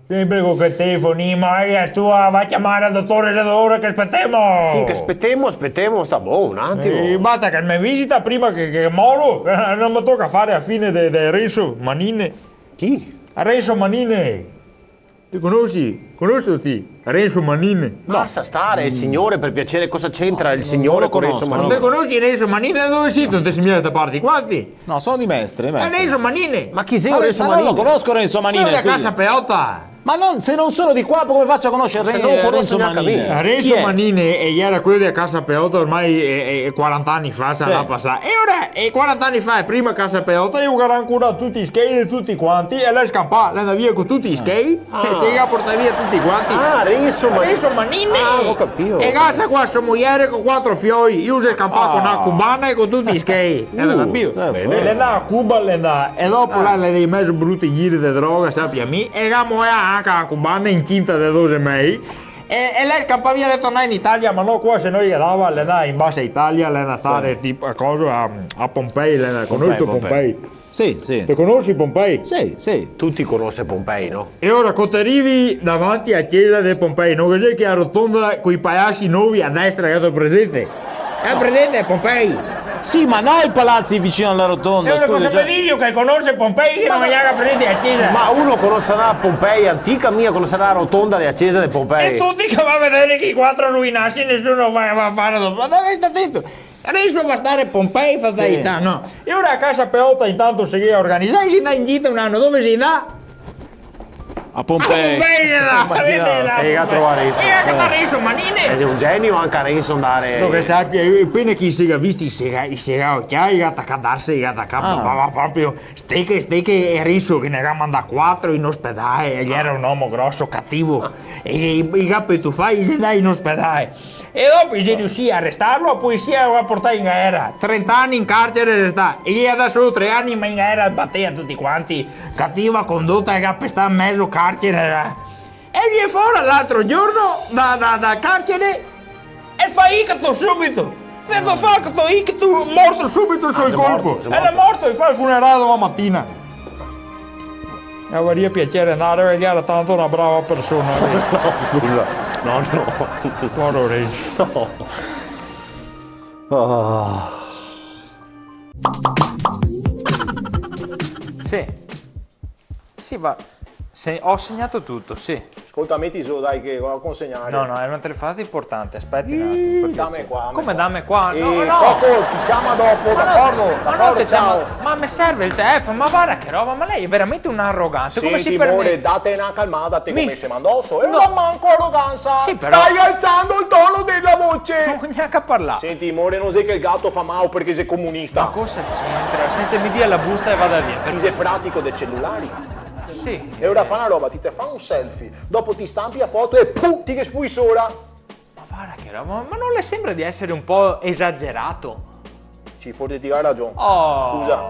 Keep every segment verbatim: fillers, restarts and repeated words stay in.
Senpre co quel telefonin, ma che tua, va ciamar el dotore, xe do ore che spetemo! Sì, che spetemo, spetemo, sta bon, un atimo. Eh, basta che me visita prima che, che moro, eh, no me toca far a fine de, de Renso Manine. Chi? A Renso Manine! Te conosi? Conosi ti? Renso Manine? Ma lasa stare, signore, per piacere, cosa c'entra il signore con Renso Manine? No lo conosco. No te conosi Renso Manine? Da dove sito? No te si mia da sta parte qua ti? No, sono di Mestre, Mestre. Eh, Renso Manine! Ma chi xe Renso Manine? Ma no lo conosco Renso Manine, scusi. Quelo dea Casa Peota! Ma non, se non sono di qua, come faccio a conoscere Renso Manine? Se non conosco neanche mi. Renso Manine, eh, iera quelo dea Casa Peota, ormai, eh, eh, quaranta ani fa, sarà pasà. Sì. E ora, eh, quaranta ani fa, e prima Casa Peota, i gaveva ancora tuti i schei de tuti quanti, e l'è scampà, l'è ndà via co tuti i schei, e se i ga portà via tuti quanti. Ah, Renso Manine. Renso Manine. Ah, go capìo. E lasa qua so mujere co quatro fioi, lu xe scampà co na cubana e co tuti i schei. Gheto capìo? Bene. L'è ndà a Cuba, l'è ndà, e dopo là l'è ndà in mezo bruti giri de droga, sapi a mi, e ga moeà anca a cubana incinta de do mesi. E, e l'è scampà via, l'è tornà in Italia, ma no qua, se no i ghe dava, l'è ndà in Basa Italia, l'è ndà a stare tipo a coso, a, a Pompei, l'è ndà, conosi Pompei? Sì, sì. Te conosi Pompei? Sì, sì. Tuti conose Pompei, no? E ora, co te rivi davanti a ciesa de Pompei, no ghe xe chea rotonda coi palasi novi a destra, che te presente? Gheto presente Pompei? Sì, ma no i palasi vicino a la rotonda, scusa, cioè. E ora cosa me dixi che conose Pompei che no ga presente a ciesa? Ma uno conoserà Pompei antica, mia conoserà la rotonda dea ciesa de Pompei. E tuti che va a vedar che i quatro ruinasi, nesuno va, va a far dopo. Ma dai, sta zito. Adeso va a stare Pompei, fatalità, no? E ora a Casa Peota intanto se ghe organiza, e si ndà in gita un ano, dove si ndà? A Pompei. A Pompei, là, imaginavo. Vedete, là, e ga trovà Renso. E ga trovà Renso Manine. Eh, xe un genio anca Renso, ndare. Dove sapi, eh, apena che i se ga visti, i se ga, i se ga ocià, i ga tacà darse, i ga tacà, ma, ma proprio, steche, steche, e Renso che ne ga mandà quatro in ospedale, e iera un omo groso, cativo, e i, i ga petufà, i xe ndai in ospedale. E dopo i xe riusì a arestarlo, la polisia lo ga portà in galera. Trenta ani in carcere xe stà. E i ghe ga dà solo tre ani, ma in galera batea tuti quanti. Cativa condota, el ga pestà mezo carcere. E el xe fora l'altro giorno da, da, da carcere e fa ictus subito. Feto fa ictus, morto subito sul colpo. Ah, xe morto, xe morto. E l'è morto, i fa el funerale doman matina. Gavarìa piaser ndare, parché l'era tanto na brava persona. No, scusa. No, no. Povero Renso. No. Ah. Sì. Sì, va. Se-, ho segnato tutto, sì. Scolta, meti su, dai, che vado a consegnare. No, no, è una telefonata importante, aspetti un attimo, per piacere. Dame qua, dame qua. Come dame qua? No, no. Coco, ti ciama dopo, d'accordo? Ma no, d'accordo, te ciamo, ciao. Ma me serve il telefono, ma guarda che roba, ma lei è veramente un arrogante, come si permette? Senti, more, date na calmada, te, come se manda oso? E no manco arroganza! Sì, però. Stai alzando il tono della voce! No go gnanca parlà. Senti, more, no xe che el gato fa mao parché xe comunista. Ma cosa c'entra? Senti, mi dia la busta e vada via, per favore. Ti xe pratico de celulari? Sì. E ora fa na roba, ti te fa un selfie, dopo ti stampi la foto e puh, ti ghe spui sora. Ma guarda che roba, ma non le sembra di essere un po' esagerato? Sì, forse ti ga ragion. Oh. Scusa.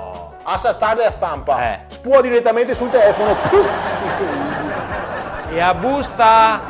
Lasa stare la stampa. Eh. Spua diretamente sul telefono. Puh! E la busta?